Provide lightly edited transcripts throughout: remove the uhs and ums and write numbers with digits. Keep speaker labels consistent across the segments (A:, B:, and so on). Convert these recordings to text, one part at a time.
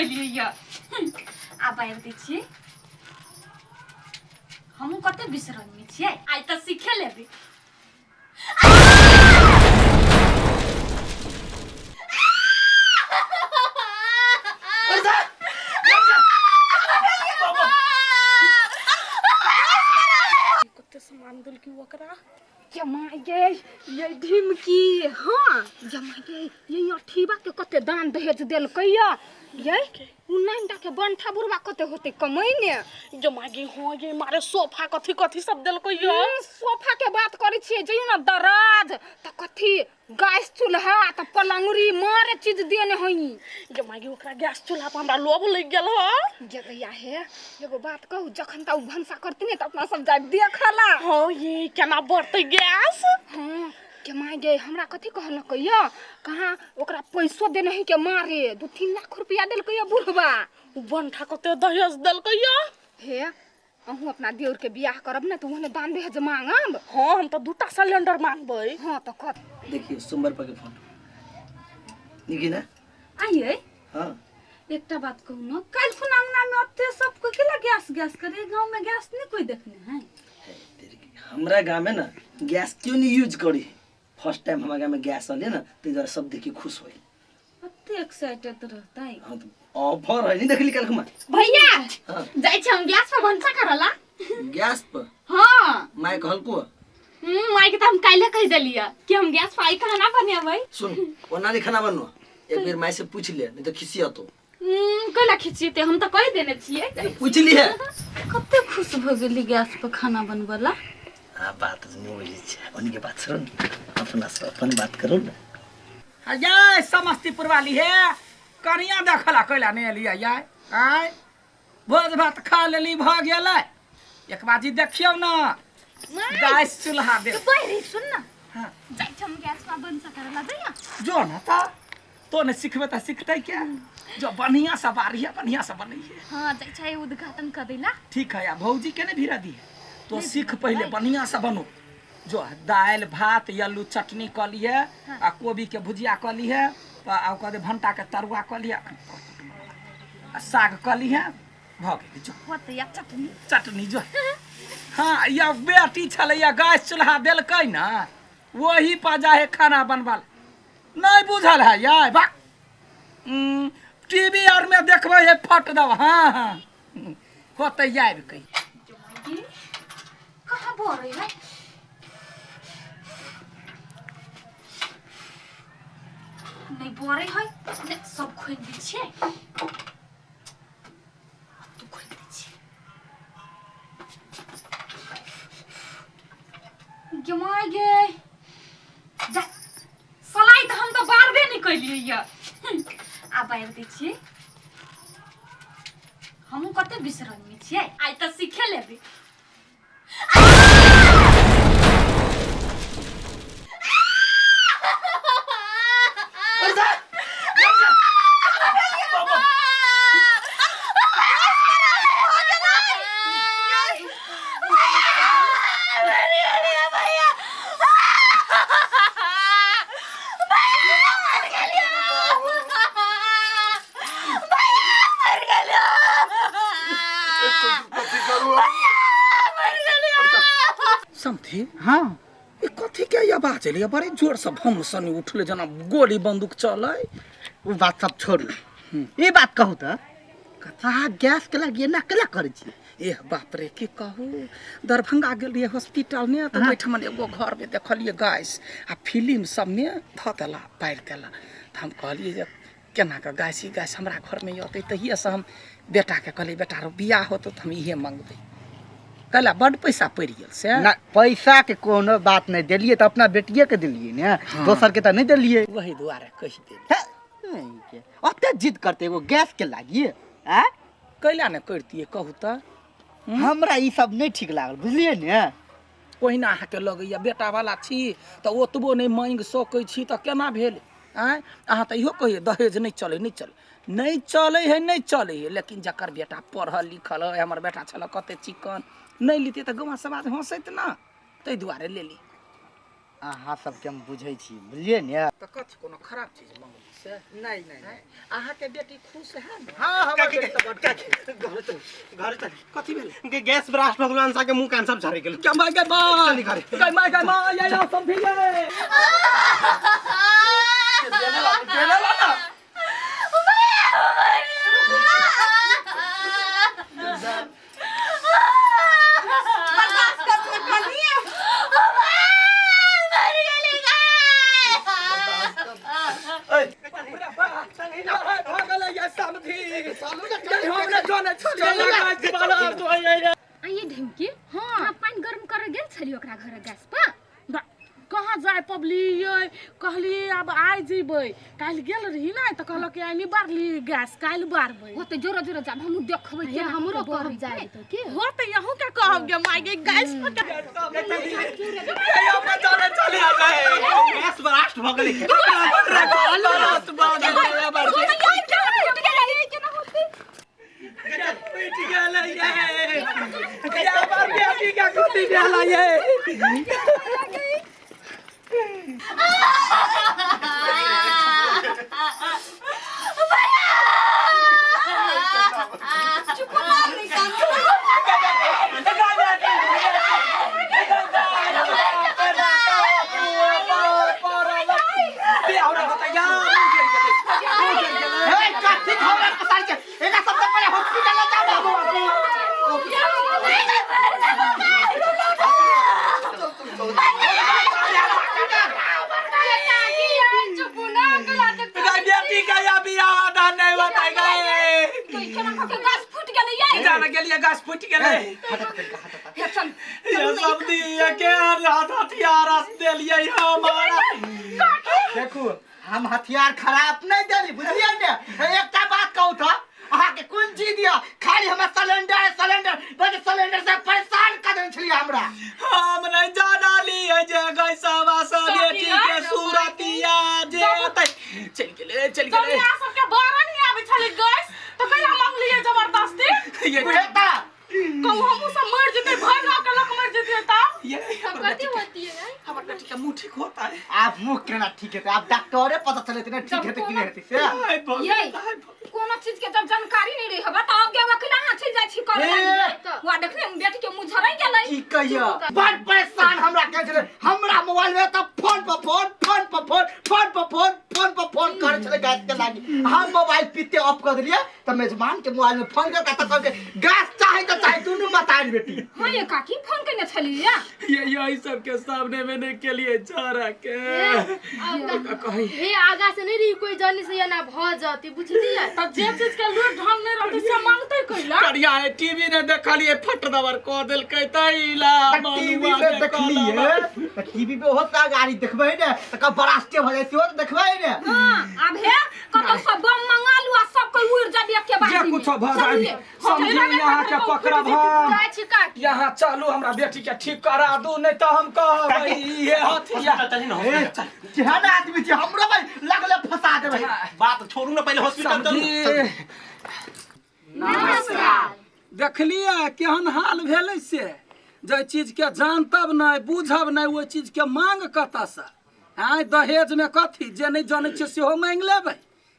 A: केलियै यऽ। आ बारि दै छियै। हमहूँ कते बिसरनी छियै, आइ तऽ सीखे लेबै।
B: कते सामान देलकी ओकरा।
C: जमा गे ये ढिमकी। हाँ जमा गे ये अठीबा के कते दान दहेज देलकै या ये उन्नाइटा के बंठा बुढ़वा कते होते कमैने।
B: जमा गे हाँ गे मारे सोफा कथी कथी सब देलकै या।
C: सोफा के बात करै छियै जइयो ना दराज त कथी गैस चूल्हा त पलंगरी मारे चीज देने हई।
B: जमा गे ओकरा गैस चूल्हा पर हमरा लोभ लागि गेल ह।
C: गे दैया हे एगो बात कहू, जखन त उ भनसा करती ने त अपना सब जाय देखला।
B: हाँ ये केना बढ़तै गैस।
C: हाँ के माय गे हमरा कथी कहलकै या कहाँ ओकरा पैसो देने है के मारे 2-3 लाख रुपया देलकै या बुढ़वा।
B: उ बंठा कते दहेज देलकै या।
C: हे अहूँ अपना देवर के बियाह करब ने तो ओहने दान दहेज मांगब।
B: हाँ हम तो 2टा सिलेंडर मांगबै।
C: हाँ तो कत
D: देखियो सोमवार पर के फोटो निकी ना
A: आइए।
D: हाँ
A: एकटा बात कहू ना, काल्हि खुना अंगना में ओते सब कोई केला गैस गैस करे, गांव में गैस नहीं कोई देखने है।
D: हे, तेरी की, हमरा गांव में ना गैस क्यों नहीं यूज करी, फर्स्ट टाइम हमरा गांव में गैस अले ना तो इधर सब देखी खुश होई।
A: कते एक्साइटेड रहता है।
D: हाँ तो ऑफर है नहीं देखली काल्हि खुमा।
A: भैया
D: हाँ।
A: जाय छी हम गैस पर भनसा करला।
D: गैस पर?
A: हाँ।
D: My कहलको?
A: My के तो हम काल्हे कह देलिए कि हम गैस पर आई खाना बनेबै।
D: सुन ओना नहीं खाना बनवा, एक बेर my से पूछ ले नहीं तो खिसियतो।
A: कैला खिसियते, हम तो कह देने छिए।
D: पूछ लिए।
A: कते खुश भ गेली गैस पर खाना बनबला।
D: हाँ बात नहीं बोली छे, उनके बात सुन अपना से अपन बात करो ना।
E: ये समस्तीपुर वाली है कनिया देखला कैला नहीं एलियै ये आय भोज भात खा लेली भ गेलै। एक बाजी देखियौ ना गैस चूल्हा दे।
A: बहरी सुन ना।
E: हाँ।
A: जाइ छी हम गैस पर बन सकरला जइया।
E: जो ना ता तो ने सिखबे त सिखतै क्या, जो बढ़िया से बारी है बढ़िया से बनैहे।
A: हाँ जाइ छै उद्घाटन कर देला।
E: ठीक है आ भौजी के ने भिरा दी तो सीख पहले बढ़िया से बनो। जो दालि भात आलू चटनी क लिए आ कोबी के भुजिया क लिए आ ओकर बाद भंटा के तरुआ क लिए आ साग क लिए भ गेलै। जो
A: होतै आ चटनी।
E: चटनी जो हाँ या बेटी छलै या गैस चूल्हा देलकै ना वही पर जाहे खाना बनबल नहीं बुझल है यार बा टीवी आर में देखबै है फट दब। हाँ हाँ होतै आबि कऽ।
A: कहाँ बोल रही है? नहीं बोल रही है, नहीं सब खोल दी छे। तू खोल दी छे। गमाय गे। जा। सलाई तो हम तो बारबे नहीं कैलिए या। आ बार दै छियै। हमहूँ कते बिसरनी छियै, आइ तऽ सीखे लेबै।
E: समथी।
F: हाँ।
E: ये कथी के आवाज एलै? बड़े जोर से भम सनी उठले जना गोली बंदूक चलै।
F: उ बात सब छोड़ू, ई बात कहू त अहाँ गैस के लागी एना केला करै छी?
E: एह बाप रे की कहू, दरभंगा गेल रहियै हॉस्पिटल में तऽ ओहिठाम एगो घर में देखलियै गैस आ फिल्म सब में धऽ देला पारि देला। तऽ हम कहलियै जे केना कऽ गैस ई गैस हमरा घर में अतै? तहिएसँ हम बेटाके कहलियै बेटा रो बियाह होतौ तऽ हम इहे मंगबै। कहला बड्ड पैसा पड़ि गेल से।
F: ना पैसा के कोनो बात नहीं, देलियै तऽ अपना बेटिए के देलियै ने,
E: हाँ।
F: दोसर के तऽ नहीं देलियै।
E: वही दुआरे कहि देलियै।
F: हे, नहीं के। ओते जिद करते एगो गैस के लागिए, आँय?
E: कैला ने करतियै कहू तऽ?
F: हमरा ई सब नहीं ठीक लागल बुझलियै ने।
E: ओहिना अहाँके लगैया बेटा वाला छी तऽ ओतबो नहि मांगि सकै छी तऽ केना भेल? आँय अहाँ तऽ इहो कहियै दहेज नहि चलै, नहि चलै, नहि चलै है, नहि चलै है, लेकिन जकर बेटा पढ़ल लिखल है, हमर बेटा छल कते चिकन, नहि लितियै तऽ गाँव समाज हँसैत ना, ताहि दुआरे लेली।
F: अहाँ सबके हम बुझै छी, बुझलियै ने?
E: तऽ कथी कोनो खराब चीज मंगली से?
F: नहीं नहीं नहीं,
E: अहाँके बेटी खुश है ने?
F: हाँ, हमर बेटी तऽ बड
G: घर चल, घर चल।
E: कथी भेलै?
G: गैस ब्रास्ट भऽ गेल, अंसा के मुंह कान सब झड़ि गेल।
E: क्या my गे माय,
G: चली घरे।
E: गे my गे माय, या या समझी गे देने ला, देने ला ना।
B: बर्दाश्त करू ने कनिए।
C: आ ये ढिमकी, हाँ, पानि गर्म करे गेल छली ओकरा घर गैस पर?
B: कहाँ जाय पबलियै, कहलियै आब आइ जेबै। काल्हि गेल रही ने तऽ कहलक आइ नहि बारली गैस, काल्हि बारबै।
C: ओते जोरे जोरे जाब, हमहूँ देखबै केना
A: हमरो
C: बरै
A: कहब जाय
C: छै।
A: तऽ की
B: हो तऽ यहूँ के कहब गे माय गे, गैस पर
G: गैस ब्रास्ट भऽ गेलै।
F: हे, कथी खबर पसार के एकरा सबसे पहिले हॉस्पिटल ले जाओ बाबू।
C: केना कऽ के गैस फूटि गेलै ये?
E: जान गेलियै, गाछ फूटि गेलै।
C: हे चल।
E: ये सब दिए के हाथ हथियार देलियै हमारा।
F: देखू, हम हथियार खराब नहीं देली, बुझलियै ने? एकटा बात कहू तऽ अहाँके कोन चीज दिअ, खाली हमरा सिलेंडर सिलेंडर बस सिलेंडर से परेशान कर देने छलियै हमरा।
E: हम नहीं जानलियै जे गैसवा से बेटी के सूरतिया जेतै। चलि गेलै, चलि
B: जब
E: गेलै।
B: यहाँ सबके बारह नहीं आबै छलै गैस तऽ कहिया मंगलियै जबरदस्ती?
E: ये
F: बुझे तऽ
B: कहू हमहूँ सब मरि जेतै, भरि गाँव के लोक मरि जेतै तब।
E: ये
A: तब कथी होती है?
E: हमर बेटी के मुंह ठीक होता है?
F: आब मुँह केना ठीक हेतै? आब डॉक्टरे पता चलेतै ने ठीक हेतै कि नहि हेतै से।
E: हाय भगवान,
C: ये।
E: हाय भगवान।
C: कोनो चीज के जब जानकारी नहीं रही हबा तऽ आगे वकील अहाँ चलि जाइ छी करे
F: ए।
C: लागी। वा देखने बेटी के मुँह झरै गेलै।
F: की कहियो, बड़ परेशान हमरा कहै छलै। हमरा मोबाइल में तऽ फोन पर फोन, फोन पर फोन, फोन पर फोन, फोन पर फोन करै छलै गैस के लागी। हम मोबाइल पीते ऑफ कर देलियै तऽ मेजबान के मोबाइल में फोन कर तऽ कहलकै गैस चाही तऽ चाही दुनू मतारी बेटी।
C: हाँ ये काकी, फोन केने छलियै?
E: ये यही सब के सामने में नहीं के लिए छोरा के कही।
A: हे, आगा से नहीं रही कोई जानी से एना भऽ जती, बुझलियै?
B: तऽ जे चीज के लूट ढंग नहि रहतै से मंगतै कैला?
E: करिया है, टीवी ने देखलिए फट दबर कऽ देलकै तैला।
F: टीवी पे देखलियै तऽ टीवी पे होता गाड़ी देखबै ने तऽ कब बरास्ते भऽ जाइ सेहो तऽ देखबै ने।
C: हाँ, आब हे कतौ सब बम मंगा लू आ सब कोई उड़ जाबी एके बार।
E: जे कुछो भऽ जाय समझी, यहाँ के पकड़ब हम।
A: जाइ छी काकी।
E: यहाँ चलू, हमरा बेटी के ठीक करा दू, नहीं तो हम कहबै इहे हथियार।
G: चली ने हॉस्पिटल।
F: केहन आदमी छै, हमरो भाई लगले फंसा देबै।
G: बात छोड़ू ने, पहिले हॉस्पिटल चलू।
E: समझी, देखलियै केहन हाल भेलै से? जाहि चीजके जानतब नहि, बुझब नहि, ओहि चीजके मांग कतऽसँ आँय? दहेजमे कथी जे नहि जनै छियै सेहो मांगि लेबै।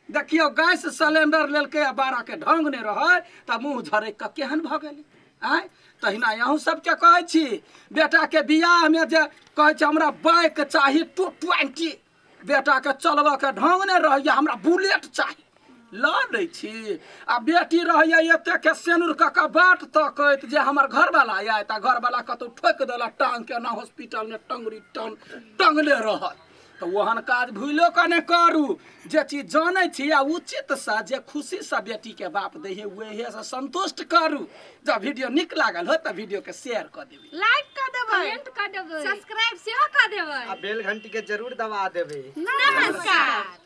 E: देखियौ, गैस सिलेंडर लेलकै आ बारहके ढङ्ग नहि रहै तऽ मुँह झरकि कऽ केहन भऽ गेलै आँय? तहिना अहूँ सबके कहै छी, बेटाके बियाहमे जे कहै छै हमरा बाइक चाही 220, बेटाके चलबऽके ढङ्ग नहि रहैए, हमरा बुलेट चाही, लऽ लै छी। आ बेटी रहैए एतेक सेनुर कऽ कऽ बाट तकैत जे हमर घरवाला आयत, आ घरवाला कतहु ठोकि देलक टाङ्गके, ना हॉस्पिटलमे टङ्गरी टन टङ्गले रहल। तऽ ओहन काज भूलो कऽ नहि करू। जे चीज जानै छी आ उचितसँ जे खुशीसँ बेटीके बाप दै है, उहे संतुष्ट करू। जब वीडियो नीक लागल हो तऽ वीडियोके शेयर कऽ देबै,
A: लाइक कऽ देबै,
C: कमेंट कऽ देबै,
A: सब्सक्राइब सेहो कऽ देबै
F: आ बेल घंटी के जरूर दबा देबै।
A: नमस्कार।